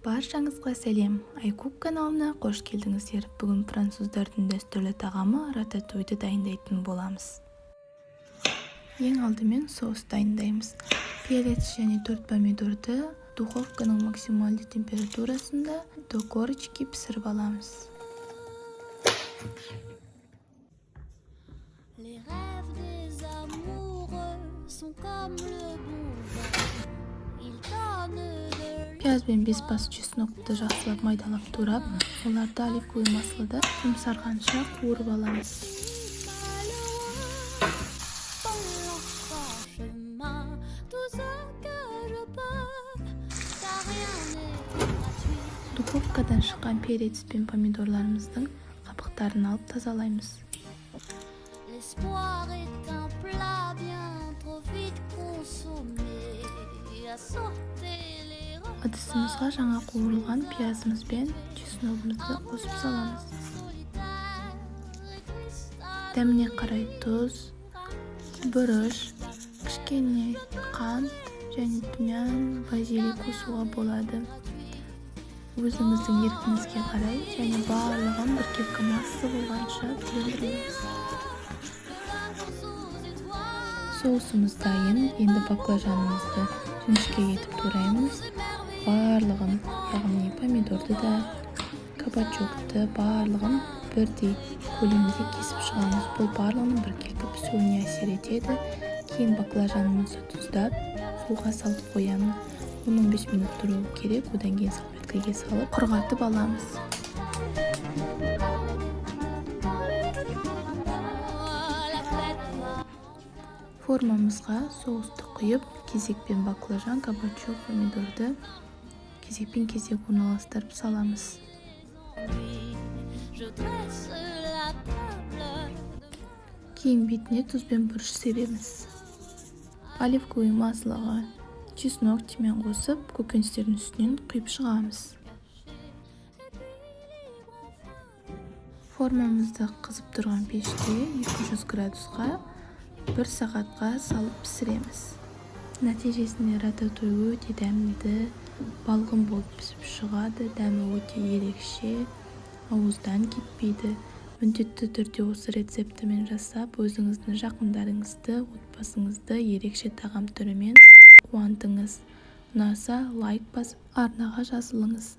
Баршаңызға сәлем! iCook каналына қош келдіңіздер! Бүгін француздардың дәстүрлі тағамы рататуйды дайындайтын боламыз. Ең алдымен соус дайындаймыз. Перец және 4 помидорды духовканың максималды температурасында до корочки пісіріп аламыз. Les rêves des amoureux sont comme le bon vin. Ils donnent de Пияз бен 5 бас чеснокты жақсылап майдалап турап, оларды оливковый маслода жұмсарғанша қуырып аламыз. Malheureux dans leur chemin. Tout ce que je peux, car rien n'est gratuit. Духовкадан шыққан перец пен помидорларымыздың қабықтарын алып тазалаймыз. L'espoir est un plat bien trop vite consommé. À sauter les repas. Ыдысымызға жаңа қуырылған пиязымыз бен чесногымызды қосып саламыз. Solitaire et triste à Дәміне қарай тұз, бұрыш, кішкене қант және тимьян, базилик қосуға болады. Өзіңіздің еркіңізге қарай, және барлығын біркелкі масса болғанша блендерлейміз. Course aux étoiles. Соусымыз дайын. Енді баклажанымызды жіңішке етіп тураймыз. Барлығын, яғни помидорды да, кабачокты, барлығын бірдей көлемде кесіп шығамыз. Бұл барлығының біркелкі пісуіне әсер етеді. Кейін баклажанымызды тұздап, суға салып қоямын. 10-15 минут тұруы керек. Одан кейін салфеткаге салып құрғатып аламыз. La fête va. Формамызға соусты құйып, кезекпен баклажан, кабачок, помидорды кезекпен кезек орналастырып саламыз. Je dresse la table. Кейін бетіне тұз бен бұрыш себеміз. Оливковый маслоға чеснок, тимьян қосып, көкөністердің үстінен құйып шығамыз. Et puis libre enfin. Формамызды қызып тұрған пеште 200 градусқа бір сағатқа салып пісіреміз. Нәтижесінде рататуй өте дәмді, балғын болып пісіп шығады. Дәмі өте ерекше, ауыздан кетпейді. Міндетті түрде осы рецептімен жасап, өзіңіздің жақындарыңызды, отбасыңызды ерекше тағам түрімен қуантыңыз. Ұнаса, лайк басып, арнаға жазылыңыз.